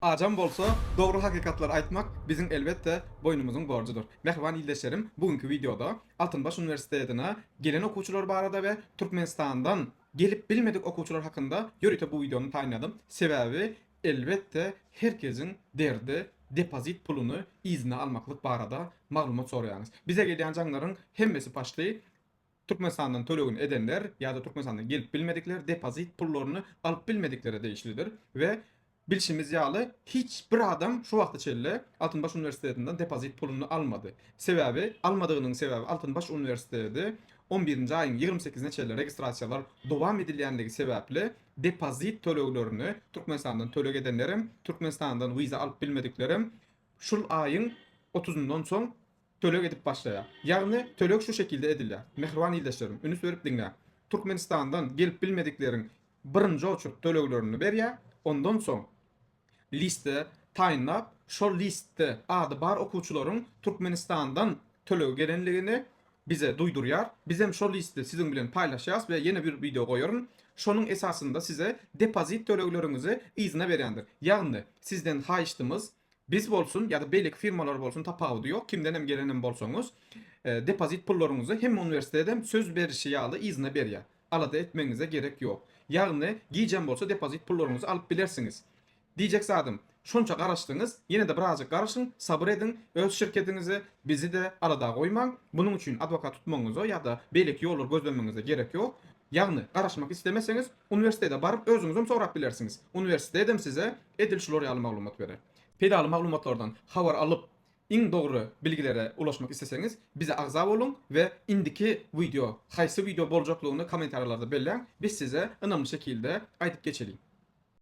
Ajam bolsa, dogry hakykatlary aýtmak biziň elbetde boýnumyzyň borjudyr. Mähriban ildeşlerim, bu günki wideoda Altynbaş uniwersitetine gelen okuwçylar barada we Türkmenistandan gelip bilmedik okuwçylar hakynda ýörite bu wideony taýynladym. Sebäbi elbetde her kesiň derdi depozit puluny yzyna almaklyk barada maglumat soraýaňyz. Bize gelýän jaňlaryň hemmesi paçly Türkmenistandan tölegini edenler ýa-da Türkmenistandan gelip bilmedikler depozit pullaryny alyp bilmediklere degişlidir we bilşimiz ýaly hiç bir adam şu wagta çenli Altynbaş uniwersitetinden depozit puluny almady. Sebäbi almadygynyň sebäbi Altynbaş uniwersiteti on birinji aýyň 28-ine çenli registrasiýalar dowam edilýänligi sebäpli depozit töleglerini Türkmenistandan töleg edenlerem, Türkmenistandan wiza alyp bilmediklerem şul aýyň otuzyndan soň töleg edip başlaýar. Ýagny töleg şu şekilde edilýär. Mähriban ildeşlerim, ünüs berip diňläň. Türkmenistandan gelip bilmedikleriň birinji oçurt töleglerini berýär, ondan soň liste taýynlap, şol listde ady bar okuwçylaryň Türkmenistandan tölegi gelenligini bize duýdurýar. Bizem şol listi siziň bilen paýlaşýarys we ýene bir wideo goýaryn. Şonuň esasynda size depozit tölegleriňizi yzyna berýändir. Ýagny sizden haýyştymyz Biz bolsun ýa-da beýleki firmalar bolsun tapawudy ýok, kimdenem gelenem bolsaňyz, depozit pullaryňyzy hemme uniwersitedem söz berişi ýaly yzyna berýär. Alada etmegiňize gerek ýok. Ýagny gijem bolsa depozit pullaryňyzy alyp bilersiňiz. Diýjek zadym, şonça garaşdyňyz, ýene-de birazjyk garaşyň, sabyr ediň, öz şirketiňizi, bizi-de alada goýmaň. Munuň üçin adwokat tutmagyňyza ýa-da beýleki ýollar gözlemegiňize gerek ýok. Ýagny garaşmak islemeseňiz, uniwersitete baryp özüňizem sorap bilersiňiz. Uniwersitedem size edil şular ýaly maglumat berer. Peýdaly maglumatlardan habar alyp, iň dogry bilgilere ulaşmak isleseňiz, bize agza boluň we indiki wideo haýsy wideo boljaklygyny kommentariýalarda belläň, biz size ynamly şekilde aýdyp geçeliň.